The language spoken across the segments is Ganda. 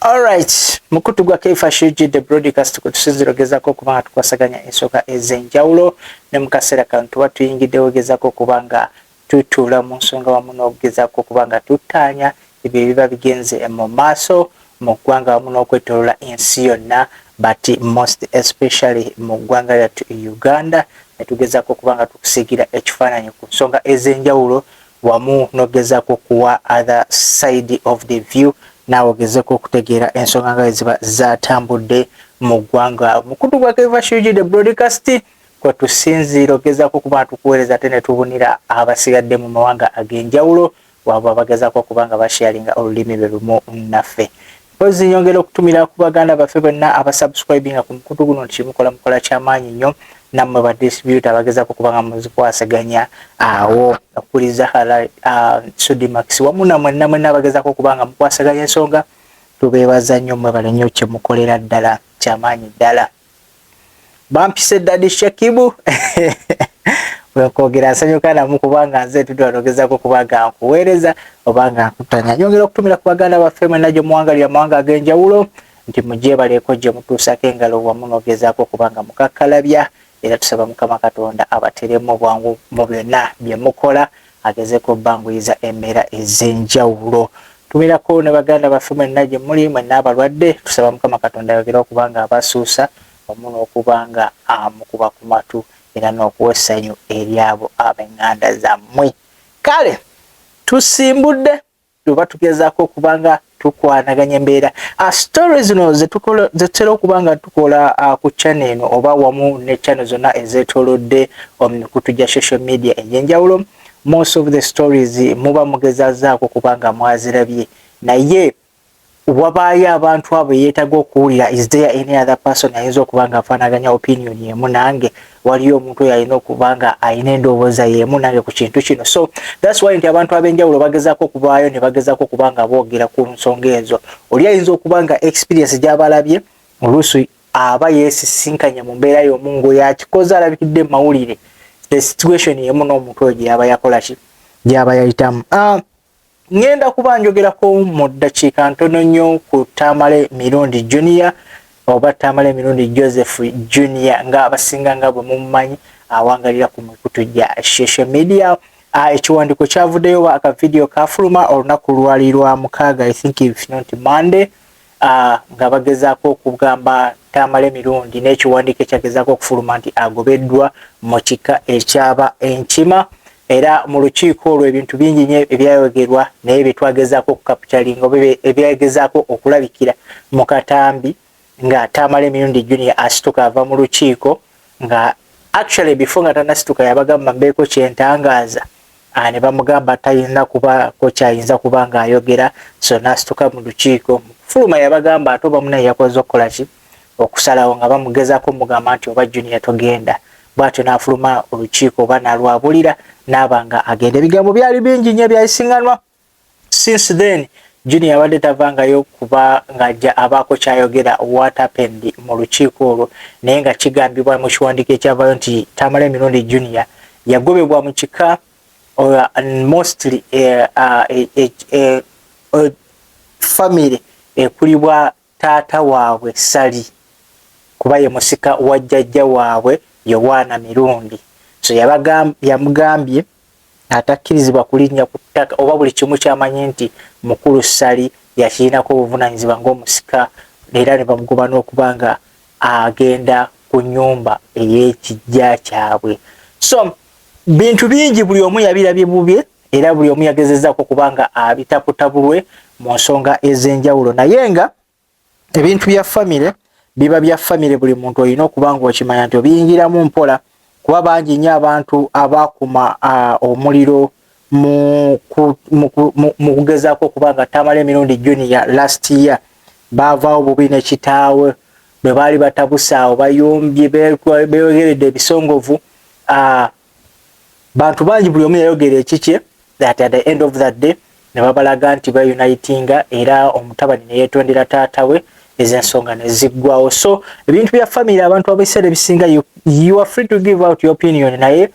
Alright, mukutu gwa Kefa Shuji the broadcast kutusinzira ogezako okuba nga tukwasaganya ensonga ez'enjawulo, ne mu kaseera kano tuba tuyingiddewo ogezaako okuba nga tutuula mu nsonga wamu n'okugezaako okuba nga tuttaanya ebyo ebiba bigenze mu maaso mu ggwanga wamu n'okwetoloola ensi yonna, but most especially mu ggwanga lyattu Uganda, ne tugezaako okuba nga tukusiigira ekifaananyi ku nsonga ez'enjawulo wamu n'okugezaako okuwa other side of the view, naawe ogezeko okutegeera ensonga nga ziba zatambudde mu ggwanga. Mukutu gwa Kefa Shuji the broadcast kwe tusinziira ogezaako okuba nga tukuweereza, ate ne tubunira abasigadde mu mawanga ag'enjawulo wabo abagezaako okuba nga basharinga olulimi lwe lumu naffe. Mpozi nyongera okutumira ku baganda baffe bonna abasubscribinga ku mukutu guno nti kimukola mukola kyamaanyi nnyo, nammwe ba distributor abagezaako okuba nga muzikwasaganya awo okuli Zahara, Sudimax, wamu nammwe namwenna abagezaako okuba nga mukwasaganya ensonga, tubeebaza nnyo, mwebale nnyo kyemukolera ddala, kyamaanyi ddala. Bampise Daddy Shakibu, bwenkwogera nsanyuka namu kubanga nze tutwala ogezaako okuba nga nkuweereza oba nga nkutanya. Nyongera okutumira ku baganda baffe mwenna gye muwangalira mawanga ag'enjawulo nti mugyebaleko gye mutuusako engalo wamu n'ogezaako okuba nga mukakkalabya, era tusaba Mukama Katonda abateremu obwangu mu byonna bye mukola, agezeko obbanguyiza embeera ez'enjawulo. Tumirako ne baganda baffe mwenna gye muli, mwenna abalwadde, tusaba Mukama Katonda ayogere okuba nga abasuusa wamu n'okuba nga amukuba ku matu era n'okuwa essanyu eri abo ab'eŋŋanda zammwe. Kale tusimbudde tuba tugezaako okuba nga tukwanaganya embeera. Story zino zetutera okuba nga tukola ku channel eno oba wamu ne channel zonna ezeetoolodde omikutu gya social media egy'enjawulo, most of the stories muba mugezazaako kuba nga mwazirabye, naye wabaayo abantu abo yeetaaga okuwulira, is there any other person ayinza okuba nga afaanaganya opinion yemu nange? Waliyo omuntu oyo alina okuba nga alina endowooza yemu nange ku kintu kino? So that's why nti abantu ab'enjawulo bagezaako okuvaayo ne bagezaako okuba nga boogera ku nsonga ezo. Oli ayinza okuba nga experience gy'abalabye, oluusi aba yeesisinkanya mu mbeera y'omu ng'oyo akikoze alabikidde mu mawulire, the situation yemu n'omuntu oyo gye yaba yakola ki, gy'aba yayitamu. Ngenda kuba njogerako mu ddakiika ntono nnyo ku Tamale Mirundi Junior oba Tamale Mirundi Joseph Junior nga abasinga nga bwe mumumanyi, awangalira ku mikutu gya social media. Ekiwandiiko kyavuddeyo oba akavidiyo kafuluma olunaku lwali lwa 6, I think, if not Monday, nga bagezaako okugamba Tamale Mirundi n'ekiwandiiko ekyagezaako okufuluma nti agobeddwa mu kika ekyaba Enkima. Era mu lukiiko olwo ebintu bingi nnyo ebyayogerwa, naye byetwagezaako okucapturinga oba ebyagezaako okulabikira mu katambi nga Tamale Mirundi Junior asituka ava mu lukiiko, nga actually before nga tanasituka yabagamba, "Mbeeko kyentangaaza." Ne bamugamba talina kubaako kyayinza kuba nga ayogera, so n'asituka mu lukiiko. Fuluma yabagamba ate oba munaye yakoze okukola ki, okusalawo nga bamugezaako mugamba nti oba Junior togenda, bwatyo n'afuluma olukiiko oba n'alwabulira n'aba nga agenda. Ebigambo byali bingi nnyo byayisiŋŋanwa. Since then Junior abadde tavangayo kuba ng'ajja abaako kyayogera what happened mu lukiiko olwo, naye nga kigambibwa mu kiwandiiko ekyavayo nti Tamale Emirundi Junior yagobebwa mu kika, mostly family ekulibwa taata waabwe Sali, kuba ye musika wa jjajja waabwe Yowaana Mirundi. So yamugambye atakkirizibwa kulinnya ku ttaka oba buli kimu kyamanyi nti mukulu Sali yakirinako obuvunanyizibwa ng'omusika, era ne bamugoba n'okuba nga agenda ku nnyumba ey'ekijja kyabwe. So bintu bingi, buli omu yabirabye bubye, era buli omu yagezezaako okuba nga abitaputabulwe mu nsonga ez'enjawulo, naye nga ebintu bya famire biba bya famire. Buli muntu olina okuba nga okimanya nti obiyingiramu mpola, kuba bangi nnyo abantu abakuma omuliro mu kugezaako okuba nga Tamale Emirundi Junior last year baavaawo bubi ne kitaawe bwe baali batabuse awo, bayombye, beyogeredde ebisongovu. Bantu bangi, buli omu yayogera ekikye, that at the end of that day ne babalaga nti baunitinga, era omutabani ne yeetondera taata we, ez'ensonga ne ziggwawo. So ebintu bya family, abantu abebiseera ebisinga you are free to give out your opinion, naye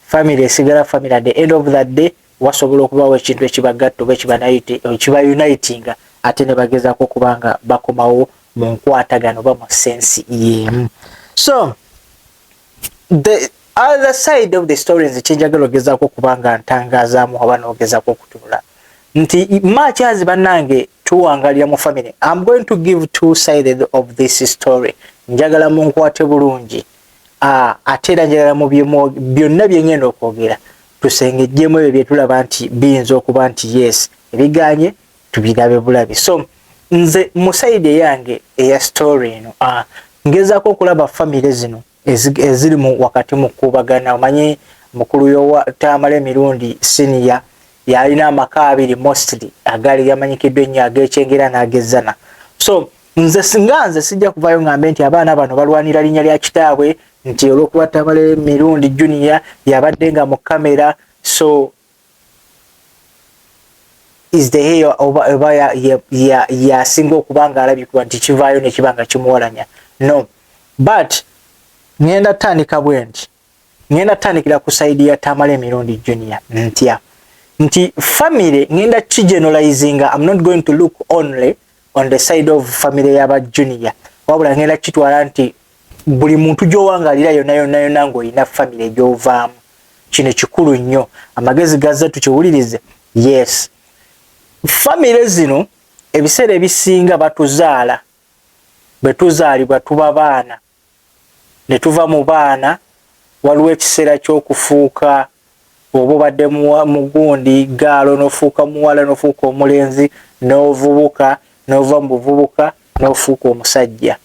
family esigala family. At the end of that day wasobola okubawo ekintu ekibagatta oba ekibaunitinga. Ate ne bagezaako okuba nga bakomawo mu nkwatagano oba mu sense y'emu. So the other side of the story, nze kyenjagala ogezaako okuba nga ntangazaamu oba n'ogezaako okutunula nti makyazi, bannange, tuwangalira mu family. I'm going to give two sided of this story. Njagala munkwate bulungi, ate era njagala mu byonna byengenda okwogera tusengejjemu ebyo byetulaba nti biyinza okuba nti yes, ebiganye tubirabe bulabi. So nze mu side eyange eya story eno, ngezaako okulaba family zino eziri mu wakati mu kukubagana. Omanyi mukulu yowa Tamale Emirundi Senior yalina amaka abiri mostly agaali gamanyikiddwa ennyo, ag'Ekyengera n'ag'Ezzana. So nze singa nze sijja kuvayo ngambe nti abaana bano balwanira linnya lya kitaabwe, nti olw'okuba Tamale Mirundi Junior yabadde nga mu kamera, so is the heir oba yasinga okuba nga alabikibwa nti kivaayo nekiba nga kimuwalanya. No, but ngenda tandika bwe nti, ngenda tandikira ku side ya Tamale Emirundi Junior. Ntya nti family ngenda kigeneralizinga. I'm not going to look only on the side of family yaba Junior, wabula ngenda kitwala nti buli muntu gy'owangalira yonna yonna yonna ng'olina family gy'ovaamu. Kino kikulu nnyo, amagezi gazze tukiwulirize. Yes, family zino ebiseera ebisinga batuzaala, bwe tuzaalibwa tuba baana, ne tuva mu baana waliwo ekiseera ky'okufuuka, oba obadde mugundi gaalo n'ofuuka muwala, n'ofuuka omulenzi, n'ovubuka, n'ova mu buvubuka n'ofuuka omusajja.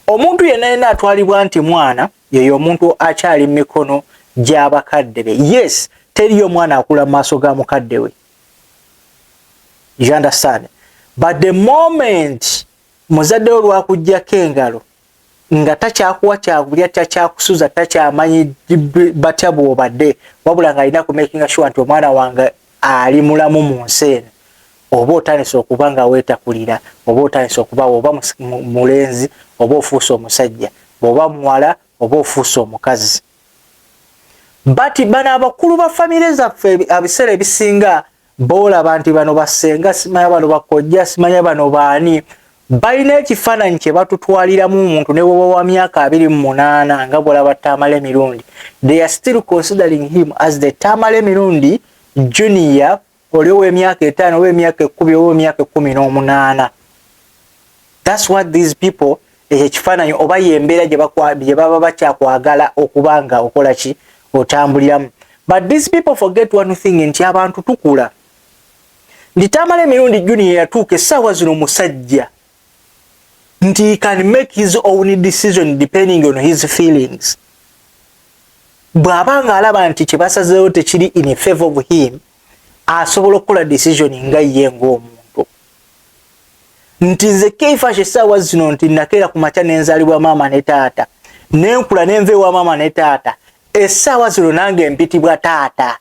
Omuntu yenna yenna atwalibwa nti mwana yeyo omuntu akyali mu mikono gy'abakadde be. Yes, teriyo omwana akula mu maaso ga mukadde we, you understand? But the moment muzadde we lwakugjako engalo nga takyakuwa kyakulya, takyakusuza, takyamanyi batya bw'obadde, wabula ng'alina ku making sure nti omwana wange ali mulamu mu nsi eno, oba otandise okuba nga weetakulira, oba otandise okuba oba mulenzi oba ofuuse omusajja, bw'oba muwala oba ofuuse omukazi. But bano abakulu ba famire zaffe, ebiseera ebisinga boolaba nti bano basenga, simanya bano bakojja, simanya bano baani, balina ekifaananyi kye batutwaliramu. Omuntu ne bwoba wa myaka 28 nga bwolaba Tamale Emirundi, they are still considering him as the Tamale Emirundi Junior oli ow'emyaka 5 oba emyaka 10 oba emyaka 18. That's what these people, ekyo ekifaananyi oba yembeera gye baba bakyakwagala okuba nga okola ki, otambuliramu. But these people forget one thing, nti abantu tukula, nti Tamale Emirundi Junior yatuuka essaawa zino musajja, nti he can make his own decision depending on his feelings. Bw'aba ng'alaba nti kye basazeewo tekiri in favor of him, asobola okukola decision nga ye ng'omuntu, nti nze Keifash essaawa zino nti nakeera ku makya nenzaalibwa maama ne taata, nenkula nenva ewa maama ne taata, essaawa zino nange mpitibwa taata.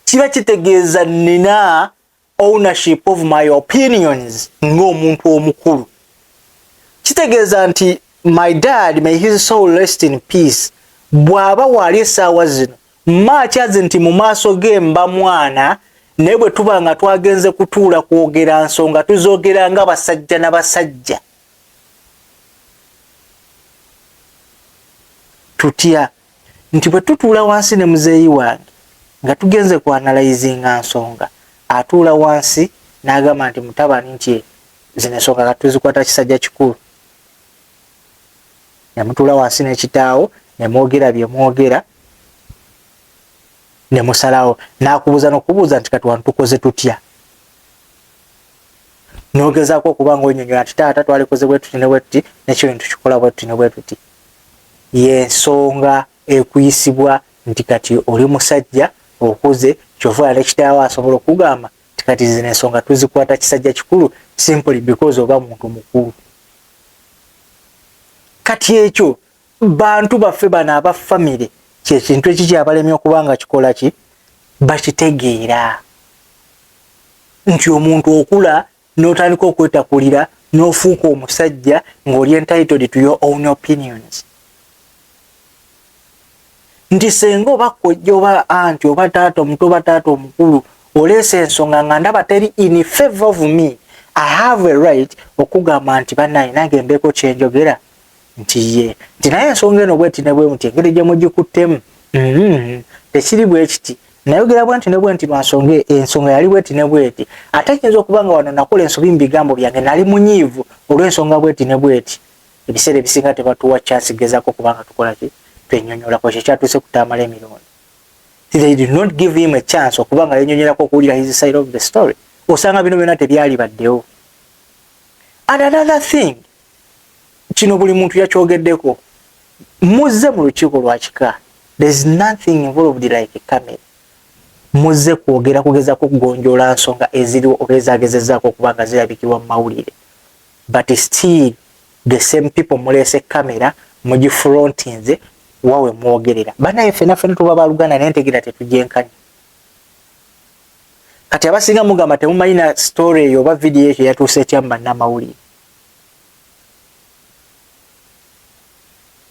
Kiba kitegeeza nina ownership of my opinions ng'omuntu omukulu. Kitegeeza nti my dad, may his soul rest in peace, bw'aba waali essaawa zino, maakyazi nti mu maaso ge mba mwana, naye bwe tuba nga twagenze kutuula kwogera nsonga, tuzoogera nga basajja na basajja. Tutya nti bwe tutuula wansi ne muzeeyi wange nga tugenze ku analyzinga nsonga, atuula wansi n'agamba nti, "Mutabani, nti zino ensonga katuzikwata kisajja kikulu." Nemutuula wansi n'ekitaawo ne mwogera bye mwogera ne musalawo, n'akubuuza n'okubuuza nti, "Kati wano tukoze tutya?" N'ogezaako okuba nga onyonyola nti, "Taata, twalikoze bwe tuti ne bwe tuti, nekyo tukikola bwe tuti ne bwe tuti." Yensonga ekuyisibwa nti kati oli musajja okuze, kyova nekitaawo asobola okugamba nti kati zino ensonga tuzikwata kisajja kikulu, simply because oba muntu mukulu. Kati ekyo bantu baffe bano aba famire kyekintu ekikyabalemye okuba nga kikola ki, bakitegeera nti omuntu okula n'otandika okwetakulira n'ofuuka omusajja ng'oli entitled to your own opinions, nti senga oba kojja oba anti oba taata omuto oba taata omukulu oleesa ensonga nga ndaba teri in favor of me, I have a right okugamba nti bannaye nange mbeeko kyenjogera nti ye nti naye ensonga eno bweti ne bwe nti engeri gye mugikuttemu tekiri bwe kiti, nayogera bwe nti ne bwe nti lwa nsonga, ensonga yali bweti ne bweti, ate kiyinza okuba nga wano nakola ensobi mu bigambo byange, nali munyiivu olw'ensonga bweti ne bweti. Ebiseera ebisinga tebatuwa chance gezaako kubanga tukola ki, twenyonyolako. Kye kyatuuse ku Tamale Emirundi. They did not give him a chance okuba nga yenyonyerako, okuwulira his side of the story. Osanga bino byonna tebyali baddewo. And another thing, kino buli muntu yakyogeddeko, muzze mu lukiiko lwa kika, there is nothing involved like a camera. Muzze kwogera, kugezako kugonjoola nsonga eziriwo oba ezagezezaako okuba nga zirabikibwa mu mawulire, but still the same people muleese kamera, mugifrontinze wawe mwogerera. Banaye ffena ffena tuba baluganda, naye ntegeera tetugyenkanya. Kati abasinga mugamba temumanyi na story eyo oba vidiyo ekyo yatuuse etya mu bannamawulire.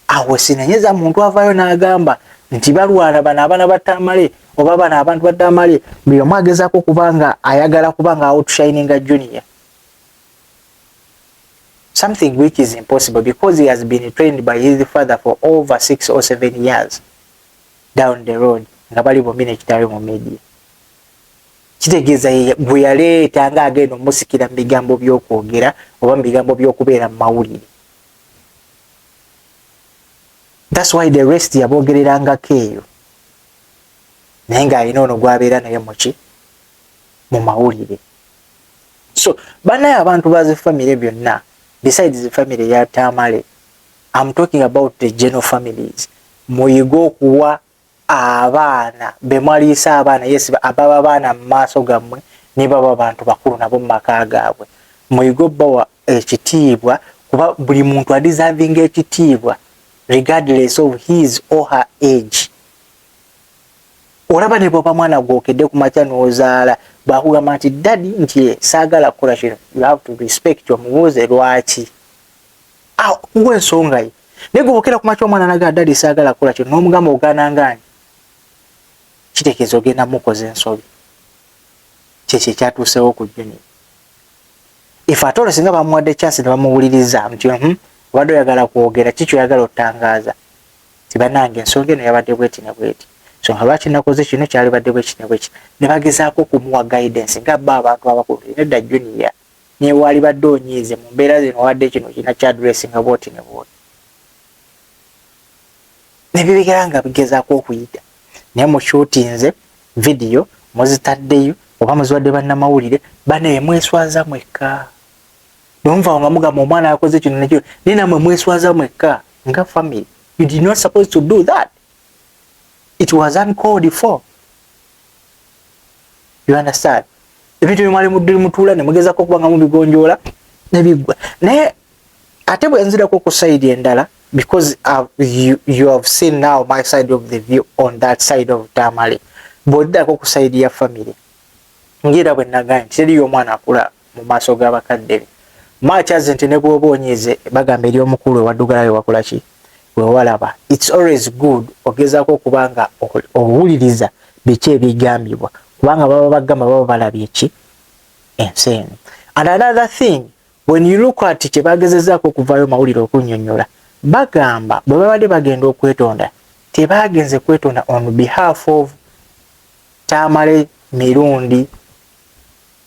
Awo sinenyeza muntu avaayo n'agamba nti balwana bano abaana ba Tamale oba bano abantu ba Tamale, buli omu agezaako kubanga ayagala kubanga outshininga Junior, something which is impossible because he has been trained by his father for over 6 or 7 years down the road, nga bali bombi nekitaawe mu media. Kitegeeza gwe yaleeta nga agenda omusikira mu bigambo by'okwogera oba mu bigambo by'okubeera mu mawulire. That's why the rest yaboogererangako eyo, naye ng'alina ono gwabeera naye muki mu mawulire. So banaye abantu bazi family byonna, besides the family ya Tamale, I'm talking about the general families, muyige okuwa abaana bemwaliisa abaana. Yes, ababa baana mu maaso gammwe, ne baba bantu bakulu nabo mu maka gaabwe, muyige obbawa ekitiibwa, kuba buli muntu adeservinga ekitiibwa regardless of his or her age. Olaba ne bwoba mwana gwokedde ku makya n'ozaala, bwakugamba nti, "Daddy," nti, "saagala kukola kino," you have to respect, omubuuze lwaki, kuwa ensonga ye. Naye gwobokera ku makya omwana nagaa, "Daddy, saagala kukola kino," n'omugamba ogaanangaani, kitegeeza ogenda mukoza ensobi. Kyekyo ekyatuusewo ku Junior. If ate olwo singa bamuwadde chance ne bamuwuliriza nti, obadde oyagala kwogera kiki, oyagala otangaaza ti bannange ensonga eno yabadde bweti ne bweti, ensonga lwaki nakoze kino kyalibadde bweki ne bweki," ne bagezaako okumuwa guidance nga ba abantu abakulu. Nedda Junior, newalibadde onyiize mu mbeera zino, wadde kino kina kyaddressinga bwoti ne bwoti, nebibigera nga bigezaako okuyita. Naye mushootinze vidiyo, muzitaddeyo oba muziwadde bannamawulire, banaye mweswaza mwekka. Bwemuva nga mugamba omwana yakoze kino nekino, naye namwe mweswaza mwekka nga family. You did not supposed to do that. It was uncalled for, you understand? Ebintu byemwali muddiri mutuula ne mugezako okuba nga mubigonjoola nebiggwa. Naye ate bwe nzirako ku side endala, because you have seen now my side of the view on that side of Tamale, bw'oddako ku side ya family, ngira bwe nagambye nti teriyo omwana akula mu maaso g'abakadde be, much as nti ne bw'oba onyiize, bagamba eri omukulu ewaddugalayo wakola ki wewalaba. It's always good ogezaako okuba nga owuliriza biki ebigambibwa, kubanga baba bagamba baba balabye ki ensi eno. And another thing, when you look at kye bagezezaako okuvaayo mawulire okunnyonnyola, bagamba bwe babadde bagenda okwetonda, tebagenze kwetonda on behalf of Tamale Mirundi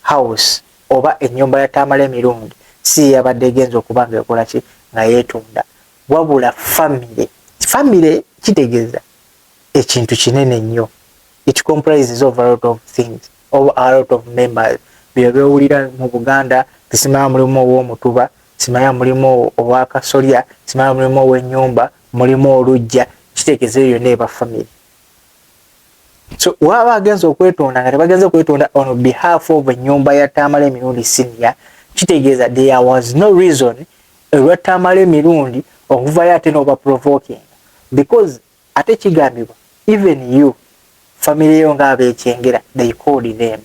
house oba ennyumba ya Tamale Mirundi, si yabadde egenza okuba nga ekola ki nga yeetunda, wabula family. Family kitegeeza ekintu kinene nnyo. It comprises of a lot of things or a lot of members. Byo byowulira mu Buganda, simanya mulimu ow'omutuba, simanya mulimu owakasolya, simanya mulimu ow'ennyumba, mulimu olujja, kitegeeza eyo yonna eba family. So waba agenza okwetonda nga tebagenze kwetonda on behalf of ennyumba ya Tamale Emirundi Senior, kitegeeza there was no reason olwa Tamale Emirundi okuvayo ate n'oba provoking, because ate kigambibwa even you family yo ng'abekyengera, they called them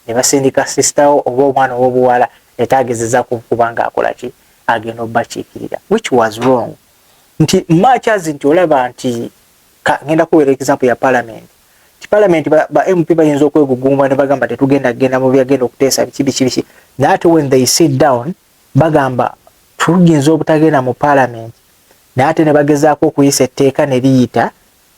ne basindika sister wo oba omwana ow'obuwala etagezeza kuba nga akola ki, agenda obakiikirira, which was wrong. Nti much as nti olaba nti ngenda kuwera example ya parliament, ti parliament ba MP bayinza okwegugumba ne bagamba tetugenda genda mu byagenda okuteesa biki biki biki. Naye ate when they sit down bagamba tuyinza obutagenda mu parliament, naye ate ne bagezaako okuyisa etteeka ne liyita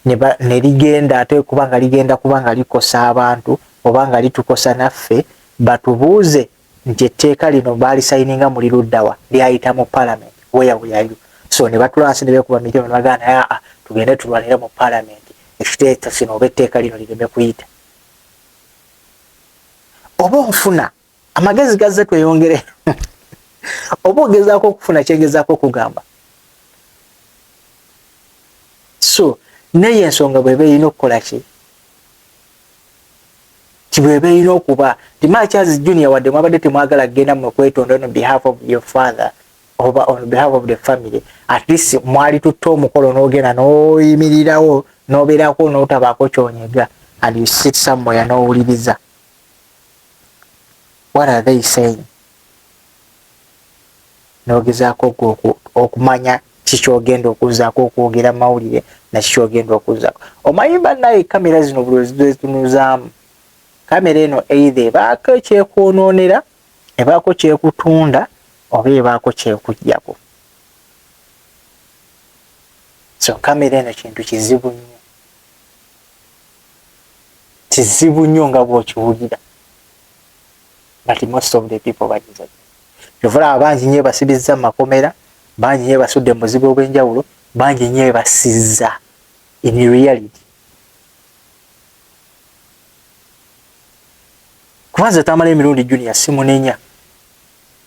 ne ligenda, ate kuba nga ligenda kuba nga likosa abantu oba nga litukosa naffe, batubuuze nti etteeka lino baalisayininga muli luddawa, lyayita mu parliament, where were you? So ne batula wansi ne beekuba mitima ne bagamba, naye aa tugende tulwanire mu parliament ekiteeka kino oba etteeka lino lireme kuyita. Oba onfuna amagezi gazze tweyongere, oba ogezaako okufuna kyengezaako okugamba. So naye ensonga bweba erina okukola ki, kibweba erina okuba nti Mathias Junior, wadde mwabadde temwagala kugenda mmwe kwetonda on behalf of your father oba on behalf of the family, at least mwali tutte omukolo n'ogenda n'oyimirirawo n'obeerako n'otabaako kyonyega, and you sit somewhere n'owuliriza what are they saying, n'ogezaako gwe okumanya kikyogenda okuzaako okwogera mawulire nakikyogenda okuzaako. Omanyi bannaye, kamera zino buli wezitunuzaamu, kamera eno either ebaako ekyekwonoonera, ebaako kyekutunda, oba ebaako kyekugjako. So kamera eno kintu kizibu nnyo, kizibu nnyo nga bw'okiwulira, but most of the people bagiza. Kyova bangi nnyo basibizza mu makomera, bangi nnyo basudde mu buzibu obw'enjawulo, bangi nnyo basizza in reality. Kubanza Tamala Emirundi Junior simunenya.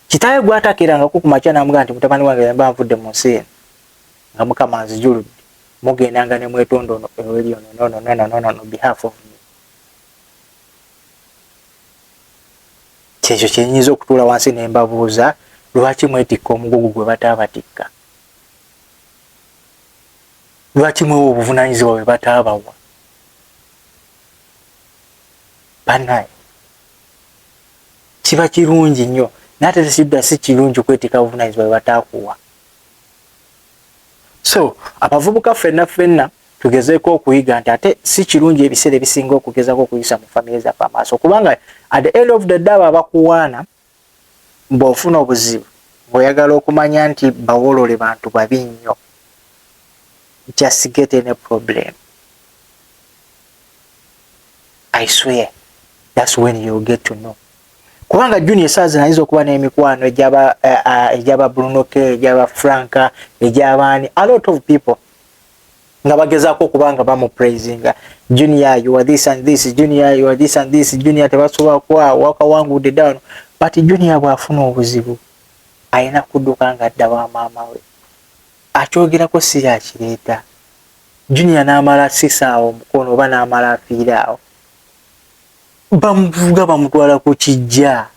Kitaawe gwatakeerangako ku makya n'amugamba nti mutabani wange, mba nvudde mu nsi eno nga Mukama nzijuludde, mugendanga ne mwetonda ono eweri ono, no, no, no, no, no, no, behalf of me. Kyekyo kyenyinza okutuula wansi ne mbabuuza, lwaki mwetikka omugugu gwe bataabatikka? Lwaki mwewa obuvunaanyizibwa bwe bataabawa? Bannaye, kiba kirungi nnyo, naye ate tesidda si kirungi kwetikka buvunaanyizibwa bwe bataakuwa. So abavubuka ffenna ffenna tugezeeko okuyiga nti ate si kirungi ebiseera ebisinga okugezako okuyisa mu famire zaffe amaaso, kubanga at the end of the day abo abakuwaana bw'ofuna obuzibu ng'oyagala okumanya nti bawolole bantu babi nnyo, just get any problem, I swear that's when you get to know. Kubanga Junior essaawa zino ayinza okuba n'emikwano egyaba egyaba Bruno K, egyaba Franka, egyabaani, a lot of people nga bagezaako okuba nga bamupraisinga, "Junior, you are this and this. Junior, you are this and this. Junior, tebasobola kuwa wakawangudde down." But Junior bw'afuna obuzibu alina kudduka nga adda wa maama we akyogerako, si yakireeta. Junior n'amala sisaawo omukono oba n'amala afiira awo, bamuvuga bamutwala ku kijja.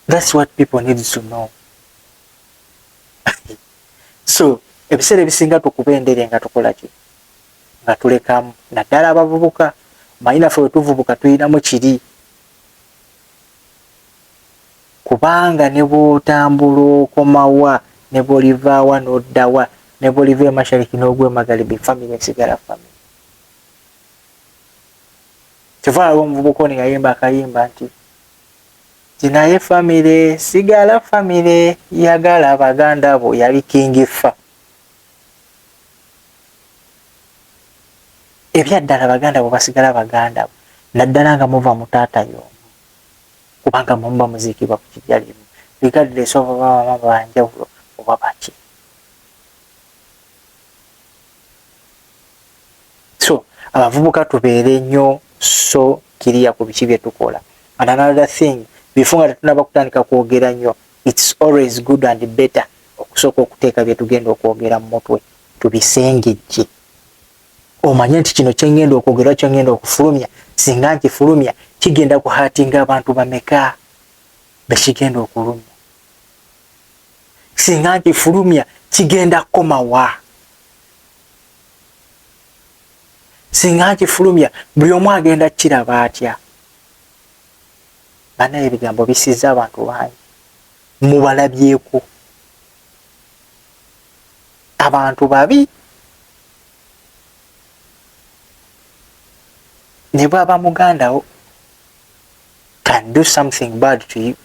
That's what people need to know. So ebiseera ebisinga tukuba endere nga tukola ki, nga tulekamu, naddala abavubuka. Manyi naffe bwe tuvubuka tulinamu kiri, kubanga ne bw'otambula okomawa, ne bw'olivaawa n'oddawa, ne bw'oliva emashariki n'ogwa emagalibi, family esigala family. Kyova alaba omuvubuka ono yayimba akayimba nti tinaye family sigala family, yagala baganda bo, yali King Fa. Ebyaddala baganda bo basigala baganda bo, naddala nga muva mu taata y'omu, kubanga muba muziikibwa ku kijja limu, regardless of oba bamama banjawulo oba baki. So abavubuka tubeere nnyo so kiriya ku biki bye tukola. And another thing, before nga tetunaba kutandika kwogera nnyo, it's always good and better okusooka okuteeka bye tugenda okwogera mu mutwe, tubisengejje, omanye nti kino kyengenda okwogera, kyengenda okufulumya, singa nkifulumya kigenda kuhurtinga abantu bameka bekigenda okulumya, singa nkifulumya kigenda kukomawa, singa nkifulumya buli omu agenda kiraba atya. Banaye, ebigambo bisiza abantu bangi, mubalabyeko abantu babi. Ne bwaba muganda wo. Can do something bad to you.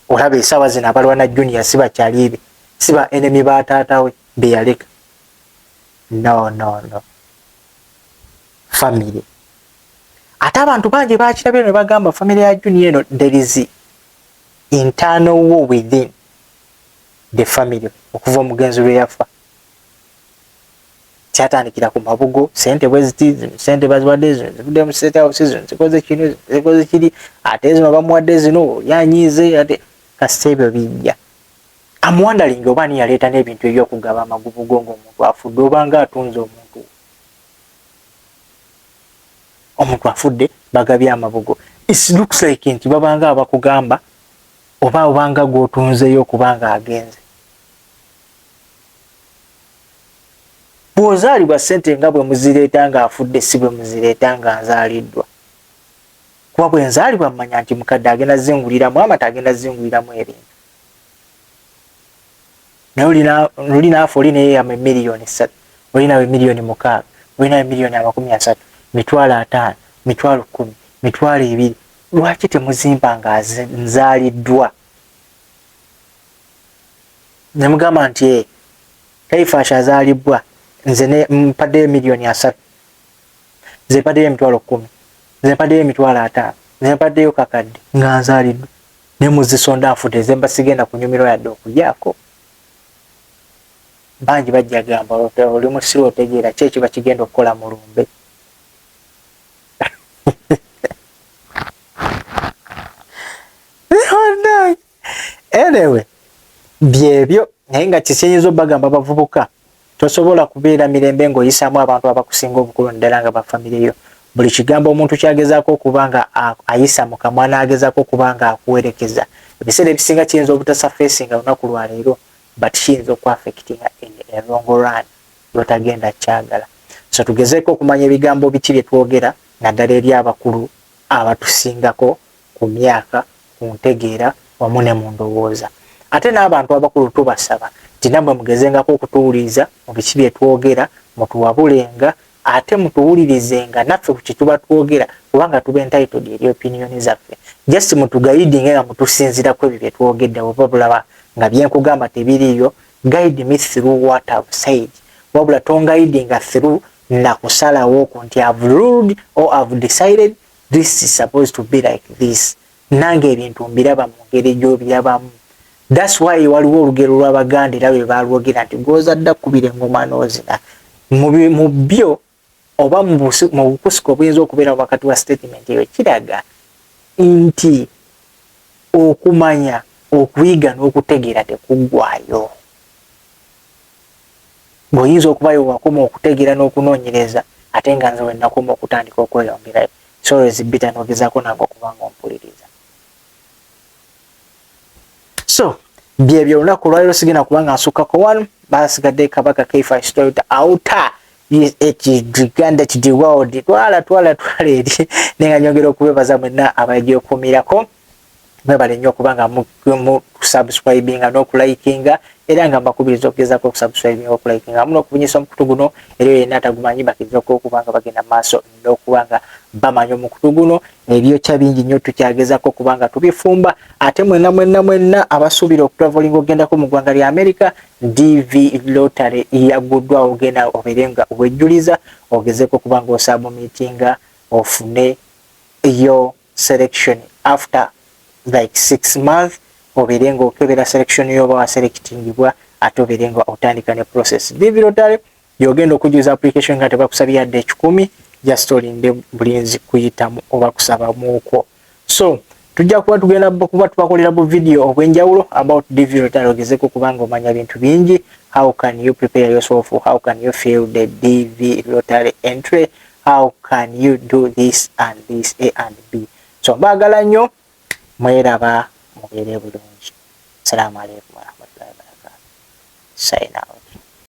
Olaba esaawa zino abalwana Junior si bakyali be, si ba enemy ba taata we be yaleka. No, no, no, family. Ate abantu bangi bakirabye ne bagamba family ya Junior eno, there is internal war within the family. Okuva omugenzi lwe yafa, kyatandikira ku mabugo, sente bwe ziti, zino sente baziwadde, zino zivudde mu State House, zino zikoze kino, zikoze kiri, ate zino bamuwadde zino, yanyiize. Ate kasita ebyo bijja, am wondering oba ani yaleeta n'ebintu ebyokugaba amagubugo ng'omuntu afudde, obanga atunze omuntu afudde bagabye amabugo. It looks like nti babanga abakugamba oba obanga gw'otunzeeyo okubanga agenze. Bw'ozaalibwa, ssente nga bwe muzireeta ng'afudde si bwe muzireeta nga nzaaliddwa, kuba bwe nzaalibwa mmanya nti mukadde agenda zinguliramu amata, agenda zinguliramu ebintu. Naye oli naafa, oli neyeyama 3 million, olinawe 6 million, olinawe 30 million, 50 million, 10 million, 20 million. Lwaki temuzimpa nga nzaaliddwa, nemugamba nti eh, Kaifash azaalibwa, nze mpaddeyo 30 million, nze mpaddeyo 10 million, nze mpaddeyo 50 million, nze mpaddeyo kakadde nga nzaaliddwa, ne muzisonda nfudde, nze mba sigenda kunyumirwa yadde okulyako? Bangi bajja gamba oli musiru, otegeera ki ekiba kigenda okukola mu lumbe? Anyway, byebyo. Naye nga kisiyinza obagamba, abavubuka, tosobola kubeera mirembe ng'oyisaamu abantu abakusinga obukulu, naddala nga bafamire yo. Buli kigambo omuntu kyagezaako okuba nga ayisa mu kamwa n'agezaako okuba nga akuwerekeza, ebiseera ebisinga kiyinza obutasurfacinga lunaku lwaleero, but kiyinza okuaffectinga in a long run lwotagenda kyagala. So tugezeeko okumanya ebigambo biki bye twogera, naddala eri abakulu abatusingako ku myaka, ku ntegeera wamu ne mu ndowooza. Ate n'abantu abakulu tubasaba nti nammwe mugezengako okutuwuliriza mu biki bye twogera, mutuwabulenga, ate mutuwulirizenga naffe ku kyetuba twogera, kubanga tuba entitled eri opinion zaffe. Just mutuguidinge nga mutusinzirako ebyo bye twogedde. Oba bulaba nga byenkugamba tebiriiyo, guide me through what I've said, wabula tonguidinga through nakusalawo okwo nti I've ruled or I've decided this is supposed to be like this. Nange ebintu mbiraba mu ngeri gy'obirabamu. That's why waliwo olugero lw'Abaganda era lwe balwogera nti gw'ozadde akkubira engoma n'ozina. Mu byo oba mu bukusika obuyinza okubeera wakati wa statement eyo, kiraga nti okumanya, okuyiga n'okutegeera tekuggwayo. Bw'oyinza okubayo wakoma okutegeera n'okunoonyereza, ate nga nze wenakoma okutandika okweyongerayo. So always better n'ogezaako nange okuba nga ompuliriza. So byebyo olunaku olwaliro, sigenda kubanga nsukkako wano. Basigadde Kabaka Kaifa Toyota outer Uganda to the world. Twala, twala, twala eri. Naye nga nyongera okubebaza mwenna abagyokumirako. Mwebale nnyo okuba nga mu subscribinga n'okulikinga, era nga mbakubiriza okugezaako okusubscribinga, okulikinga wamu n'okubunyisa omukutu guno. Era yenna atagumanyi, bakkiriza okuba nga bagenda mu maaso n'okuba nga bamanya omukutu guno. Ebyokya bingi nnyo tukyagezako okuba nga tubifumba. Ate mwenna, mwenna, mwenna abasuubira okutravelinga ogendako mu ggwanga lya America, DV Lottery yagguddwa. Ogenda obeere nga wejjuliza, ogezeko okuba nga osubmittinga, ofune yo selection after like 6 months, obeere nga okebera selection yoba waselectingibwa, ate obeere nga otandika ne process. DV Lottery yogenda okujjuza application nga tebakusabye yadde 100, just olinde bulinzi kuyitamu oba kusabamuukwo. So tujja kuba tugenda kuba tubakolera bu video obwenjawulo about DV Lottery, ogezeko kubanga omanya bintu bingi. How can you prepare yourself? How can you fill the DV Lottery entry? How can you do this and this, A and B? So mbaagala nnyo, mweraba, mubeere bulungi. Assalamu alaikum warahmatullahi wabarakatuh. Sign out.